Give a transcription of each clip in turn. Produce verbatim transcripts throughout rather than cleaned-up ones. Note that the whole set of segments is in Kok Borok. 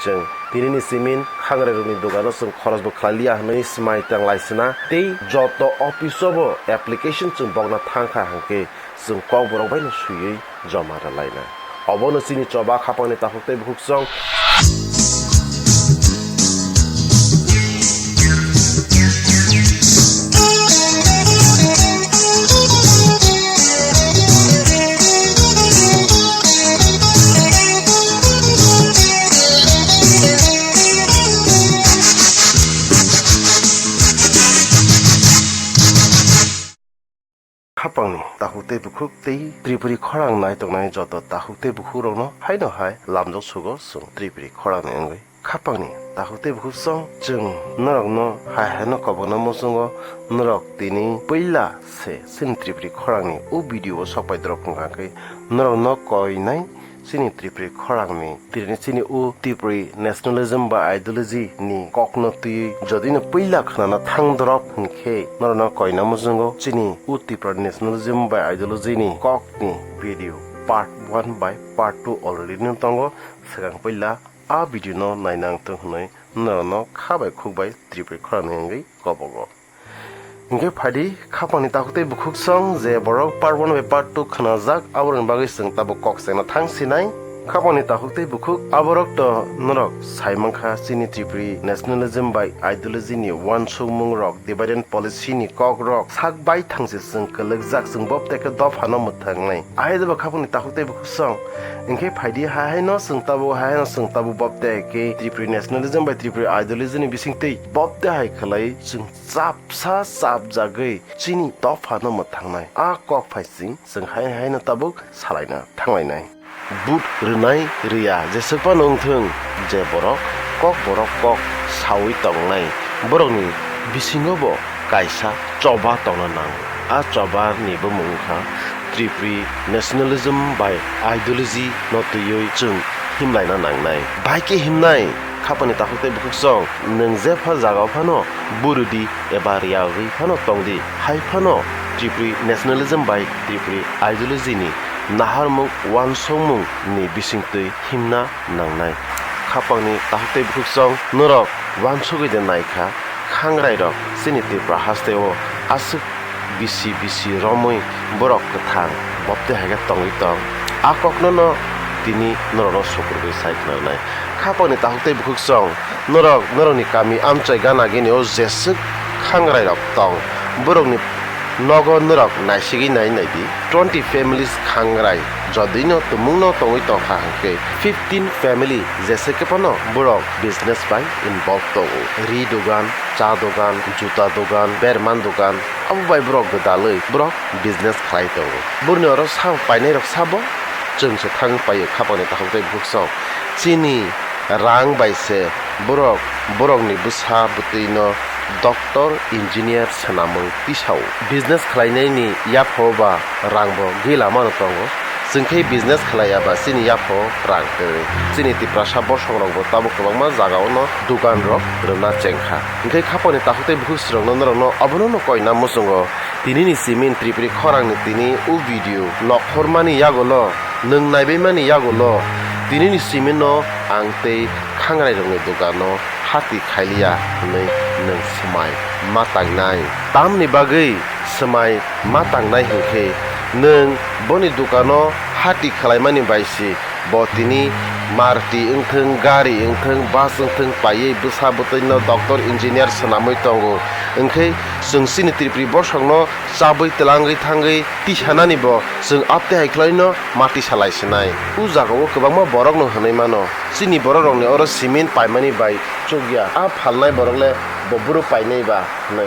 Chwng tinini simin khangrairokni dogano chwng khorosbo khlai liya hwnwi swmai tang lai sina tei joto office-o bo application chwng bokna thang kha hwnkhe chwng kokborok baino swiwi joma rwlaina. Obono chini choba khapangni takhuk tei bukhuk chwng. Khapangni takhuk tei bukhuk tei Tripuri khorang nai tongnai joto takhuk tei bukhukrokno haino hai lamjak sugo chwng Tripuri khorangni wngwi. Khapangni takhuk tei bukhuk chwng, chwng norokno hai haino kobokna muchungo norok tini puila se chini Tripuri khorangni o video o sok pai dorok wngkha khe norokno koinai chini Tripuri khorangni, tini chini o Tripuri nationalism bai ideology ni kokno twiwi jodi no puila khwnana thang dorop hinkhe norokno koina muchungo chini o Tripura nationalism bai ideology ni kokni video part one bai part two already no tongo, swkang puila a video no naina wngthung hwnwi norokno kha bai khuk bai Tripuri khorangni wngwi kobogo. Hinkhe phaidi khapangni takhuk tei bukhuk song je borok part one bai part two khwnajak, aborokni bagwi chwng tabuk kok chengna thang sinai. Khapangni takhuk tei bukhuk aborok to norok sai mankha chini Tripuri nationalism bai ideology ni uansukmung rok, divide and policy ni kok rok sak bai thangse chwng kwlwkjak, chwng bobte khe dophano mwthangnai. Ahai jeba khapangni takhuk tei bukhuk song hinkhe phaidi hai haino chwng tabuk, hai haino chwng tabuk bobte khe Tripuri nationalism bai Tripuri ideology ni bisingtwi bobte hai khlai chwng chapsa chapjagwi chini dophano mwthangnai. A kok phai sing chwng hai haino tabuk salaina thanglainai. Vote rwnai rwya jeswk phano wngthung, je borok kok borok kok saui tongnai, borokni bisingo bo kaisa choba tongna nango. A choba ni bumung wngkha Tripuri nationalism bai ideology no twiwi chwng himlaina nangnai. Bai khe himnai. Khapangni takhuk tei bukhuk song, nwng jepha jagao phano buridi eba riyagwi phano tongdi, hai phano Tripuri nationalism bai Tripuri ideology ni naharmung uansukmung ni bisingtwi himna nangnai. Khapangni takhuk tei bukhuk song, norok uansugwi de naikha, khangrai rok chini Tripura hasteo aswk bisi bisi romwi borok kwthang bobte hai khe tongwi tong. A kokno no tini norokno sukurgwi sai khwnanai. Khapangni takhuk tei bukhuk song, norok norokni kami amchai gana gini o jeswk khangrai rok tong, borokni nogo norok naisigwi nai naidi. Twenty families khangrai jodino tumungno tongwi tongkha hwnkhe fifteen family jeswk khe phano borok business bai involve tongo. Ri dogan, cha dogan, juta dogan, berman dogan, abo bai borok gwdalwi borok business khlai tongo. Boroni oro sabo painairok sabo chwngse thang paio khapangni takhuk tei bukhuk song. Chini rang bai se borok borokni bwsa bwtwino doctor, engineer swnamwi tisao. Business khlainaini yapho ba rangbo gila mano tongo. Chwng khe business khlaiya ba chini yapho rang kwrwi. Chini Tiprasa bosongrok bo tabuk kwbangma jagao no dukan rok rwna chengkha. Hinkhe khapangni takhuk tei bukhuk srokno norokno obono no koina muchungo. Tinini simin Tripuri khorangni tini o video nokhormani yagulo, nwng naibaimani yagulo, tinini siminno ang tei khangrairokni dogano hati khailiya hwnwi nwng swmai ma tangnai. Tamni bagwi swmai ma tangnai hwnkhe nwng boni dogano hati khlaimani bai si. Bo tini Maruti wngthung, gari wngthung, bus wngthung, paiwi bwsa bwtwino doctor, engineer swnamwi tongo. Hwnkhe chwng chini Tripuri bosongno chabwi twlangwi thangwi tisanani bo chwng apte hai khwlaino mati salai sinai. O jagao kwbangma borokno hwnwi mano, chini bororokni oro cement paimani bai chukya. A phalnai borok le bo bwrwi painai ba? Hwnwi.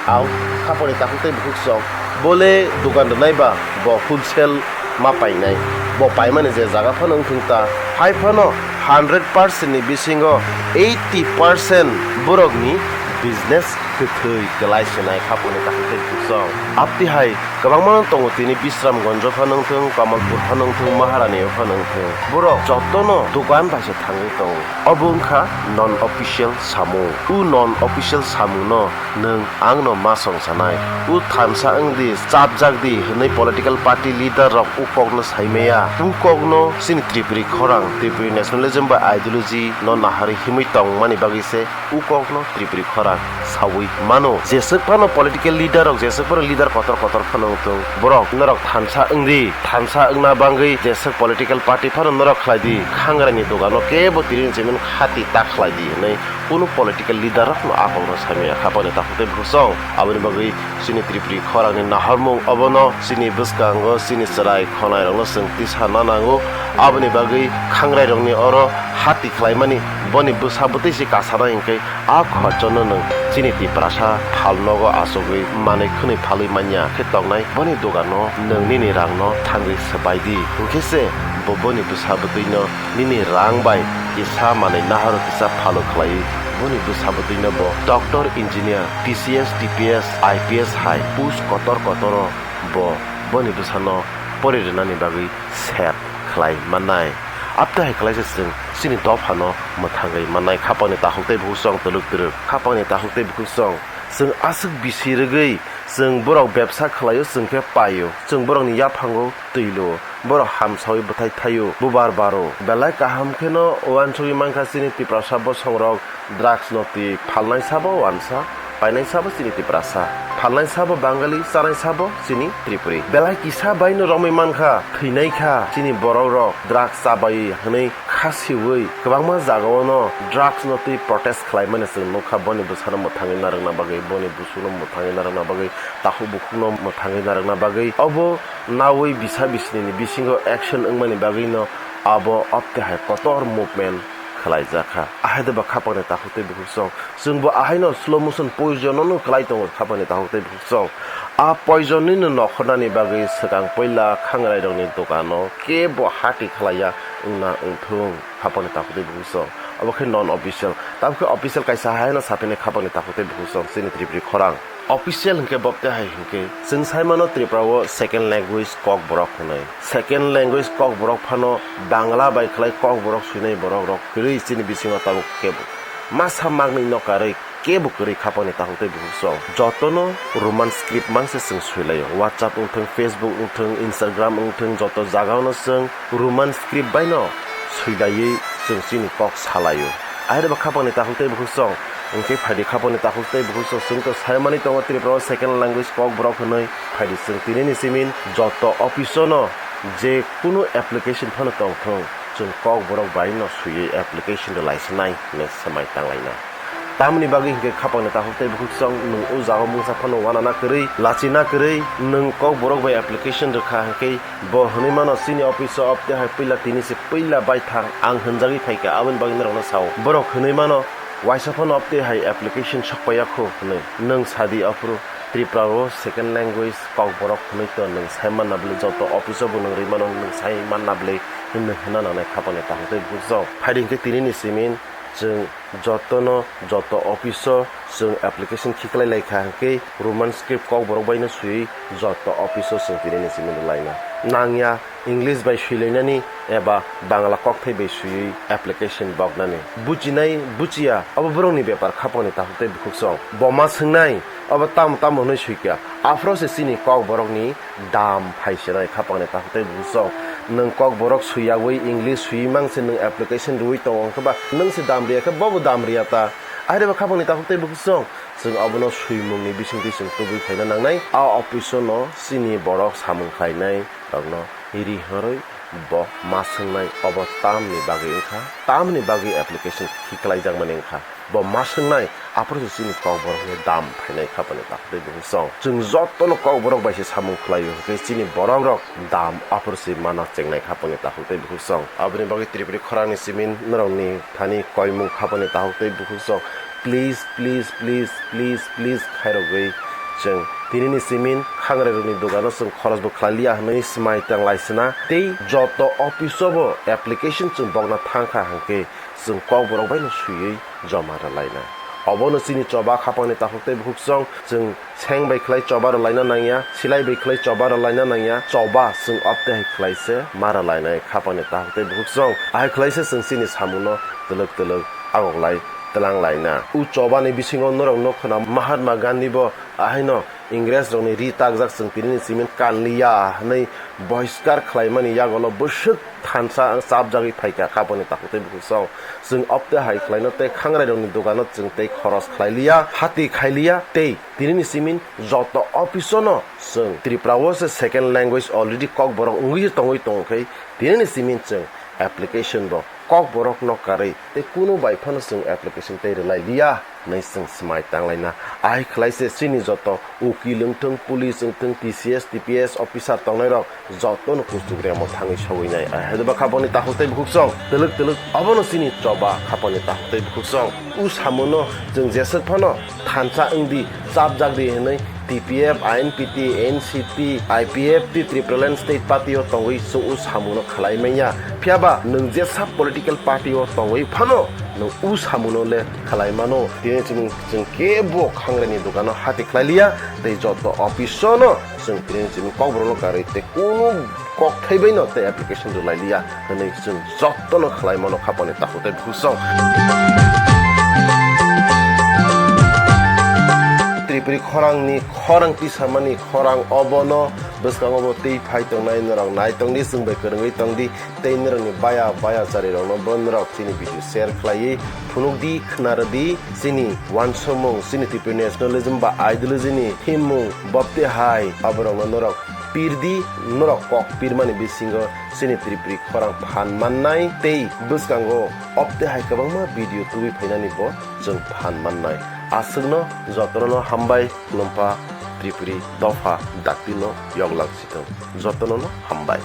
Ang khapangni takhuk tei bukhuk song, bo le dogan rwnai ba, bo wholesale ma painai. Bo paimani je jaga phano wngthung ta, hai phano hundred percent ni bisingo eighty percent borokni business kwthwi kwlai swnai khapangni takhuk tei bukhuk song. Abtwi hai kwbangma tongo tini Bisramganjo phano wngthung, Kamalpur phano wngthung, Maharani phano wngthung. Borok jotono dogan bai se thangwi tongo. Obo wngkha non official samung. O non official samungno nwng angno ma songsanai. O thansa wngdi, chapjakdi hwnwi political party leader rok o kokno saimaya. O kokno chini Tripuri khorang, Tripuri nationalism bai ideology no naharwi himwi tongmani bagwi se o kokno Tripuri khorang sawi mano. Jeswk phano political leader rok, jeswk phano leader kotor kotor phano wngthung, borok norok thansa wngdi, thansa wngna bagwi jeswk political party phano norok khlai di, khangraini dogano kebo tini ni simi khati ta khlai di hwnwi kunu political leader rokno a kokno saimaya khapangni takhuk tei bukhuk song. Aboni bagwi chini Tripuri khorangni nahormung obono chini bwskango chini chwrai khonai rokno chwng tisa na nango. Aboni bagwi khangrai rokni oro hati khlaimani boni bwsa bwtwi se kasana hinkhe a khorchono nwng chini Tiprasa phalnogo achugwi manwi khwnwi phalwi manya khe tongnai boni dogano nwng nini rangno thangwi swbai di. Hinkhe se bo boni bwsa bwtwino nini rang bai kisa manwi nahoro kisa phalo khlaiwi boni bwsa bwtwino bo doctor, engineer, T C S, T P S, I P S hai post kotor kotoro bo boni bwsano pori rwnani bagwi sep khlai mannai. Abtwi hai khlaisa chwng chini dophano mwthangwi mannai. Khapangni takhuk tei bukhuk song twlwk twrwk. Khapangni takhuk tei bukhuk song. Chwng aswk bisi rwgwi chwng borok bebsa khlaio, chwng khe paio. Chwng borokni yaphango twi luo. Borok hamsawi bwthai thaio, bubar baro. Belai kaham kheno uansugwi mankha chini Tiprasa bosongrok drugs no twi phalnai sabo uansa. Painai sabo chini Tiprasa, phalnai sabo Bangali, chanai sabo chini Tripuri. Belai kisa baino romwi mankha, thwinai kha chini borok rok drugs chabai hwnwi khasiwi kwbangma jagao no drugs no twi protest khlaimani chwng nukha. Boni bwsano mwthangwi narwkna bagwi, boni busuno mwthangwi narwkna bagwi, takhuk bukhukno mwthangwi narwkna bagwi, obo nawi bisa bisini ni bisingo action wngmani bagwi no abo abtwi hai kotor movement khlaijakha. Ahai de ba khapangni takhuk tei bukhuk song. Chwngbo ahaino slow motion poison no khlai tongo khapangni takhuk tei bukhuk song. A poison nino nokhornani bagwi swkang puila khangrai rokni dogano kebo hati khlaiya wngna wngthung khapangni takhuk tei bukhuk song. Obo khe non official. Tabukhe official kaisa haino saphinai khapangni takhuk tei bukhuk song chini Tripuri khorang. Official hinkhe bobte hai hinkhe chwng saimano Tripura o second language Kokborok hwnwi. Second language Kokborok phano Bangla bai khlai Kokborok swinai borok rok kwrwi chini bisingo tabuk kebo. Masa maknwi no karwi kebo kwrwi khapangni takhuk tei bukhuk song. Jotono Roman script mangse chwng swilaio. WhatsApp wngthung, Facebook wngthung, Instagram wngthung, joto jagao no chwng Roman script bai no swilaiwi chwng chini kok salaio. Ahai ba khapangni takhuk tei bukhuk song. Hinkhe phaidi khapangni takhuk tei bukhuk song. Chwng to saimani tongo Tripura o second language Kokborok hwnwi. Phaidi chwng tini ni simin joto office o no je kunu application phano tongthung, chwng Kokborok bai no swiwi application rwlai sinai hwnwi swmai tanglaina. Tamoni bagwi hinkhe khapangni takhuk tei bukhuk song nwng o jaga mungsa phano wanana kwrwi, lachina kwrwi, nwng Kokborok bai application rwkha hinkhe bo hwnwi mano chini office o abtwi hai puila tini se puila baithang ang hwnjagwi phaikha, aboni bagwi norokno sao. Borok hwnwi mano waisa phano abtwi hai application sokpaiya kho hwnwi. Nwng sadi aphuru Tripura o second language Kokborok hwnwi to nwng sai manna bwlwi, joto office o bo nwng rwi mano nwng sai manna bwlwi hwnwi hwnna nangnai khapangni takhuk tei bukhuk song. Phaidi hinkhe tini ni simin chwng jotono joto office o chwng application khiklai lai kha hinkhe Roman script Kokborok bai no swiwi joto office o chwng tini ni simi rwlaina nangya. English bai swilainani eba Bangla kokthai bai swiwi application boknani. Buchinai buchiya abo borokni bepar khapangni takhuk tei bukhuk song. Bo ma swngnai abo tamo tamo hwnwi swikha. Aphuru se chini Kokborokni dam phai senai khapangni takhuk tei bukhuk song. Nwng Kokborok swiyawi English swiwi mang se nwng application rwui tongo hwnkhe ba nwng se dam riya khe bobo dam riya ta. Ahai ba khapangni takhuk tei bukhuk song. Chwng abono swimungni bisingtwi chwng tubui khlaina nangnai. A office o no chini borok samung khlainai rokno ri hwnwi bo ma swngnai obo tamni bagwi wngkha, tamni bagwi application khiklaijakmani wngkha. Bo ma swngnai, aphuru se chini Kokborokni dam phainai khapangni takhuk tei bukhuk song. Chwng jotono Kokborok bai se samung khlaio, hwnkhe chini borok rok dam aphuru se mano chengnai khapangni takhuk tei bukhuk song. Aboni bagwi Tripuri khorangni simin norokni thani koimung khapangni takhuk tei bukhuk song. Please, please, please, please, please khairogwi chwng tini ni simin khangrai rokni dogano chwng khorosbo khlai liya hwnwi swmai tang lai sina tei joto office o bo application chwng bokna thang kha hwnkhe chwng Kokborok bai no swiwi joma rwlaina. Obono chini choba khapangni takhuk tei bukhuksong. Chwng seng bai khlai choba rwlaina nangya, silai bai khlai choba rwlaina nangya, choba chwng obte hai khlai se ma rwlainai khapangni takhuk tei bukhuksong. Ahai khlai se chwng chini samungno twlwk twlwk agoklai twlang laina. U chobani bisingo norok nukho na Mahatma Gandhi bo ahaino Ingres rokni ri takjak chwng tinini simin kanliya hwnwi bohiskar khlaimani yagolo bwswk thansa ang chapjagwi phaikha khapangni takhuk tei bukhuksong. Chwng obte hai khlaino tei khangrai rokni dogano chwng tei khoros khlailiya, hati khailiya tei tinini simin joto office-o no chwng Tripura o se second language already kokborok wngwi tongwi tongkhe tinini simin chwng application bo kokborokno karwi tei kunu bai phano chwng application tei rwlailiya hwnwi chwng swmai tanglaina. Ahai khlai se chini joto ukil wngthung, police wngthung, T C S, T P S officer tongnairok jotono kuchuk remo thangwi sogwi nai. Ahai ba khapangni takhuk tei bukhuksong twlwk twlwk obono chini choba khapangni takhuk tei bukhuksong. U samungno chwng jeswk phano thansa wngdi, chapjak di hwnwi T P F, I N P T, N C P, I P F tei Tipraland State Party o tongwi chwng u samungno khlai manya. Phiyaba nwng jesa political party o tongwi phano nwng u samungno le khlai mano. Tini chwng, chwng kebo khangrani dogano hati khlailiya tei joto office o no chwng tini chwng kokborokno karwi tei kunu kok thaibai no tei application rwlailiya hwnwi chwng jotono khlai mano khapangni takhuk tei bukhuksong. Tripuri khorangni khorang tisamani khorang obono bwskango bo twi phai tongnai norok nai tongdi, chwng bai kwrwngwi tongdi tei norokni baya baya charirokno bo norok chini video share khlaiwi phunukdi, khwnarwdi. Chini uansukmung, chini Tripuri nationalism ba ideology ni himung bopti hai aborokno norok pirdi, norok kok pirmani bisingo chini Tripuri khorang phan mannai tei bwskango opte hai kwbangma video tubui phainani bo chwng phan mannai. Aswkno jotono hambai, khulumpa Tripuri dopha dakti no yoklang sitwng. Jotono no hambai.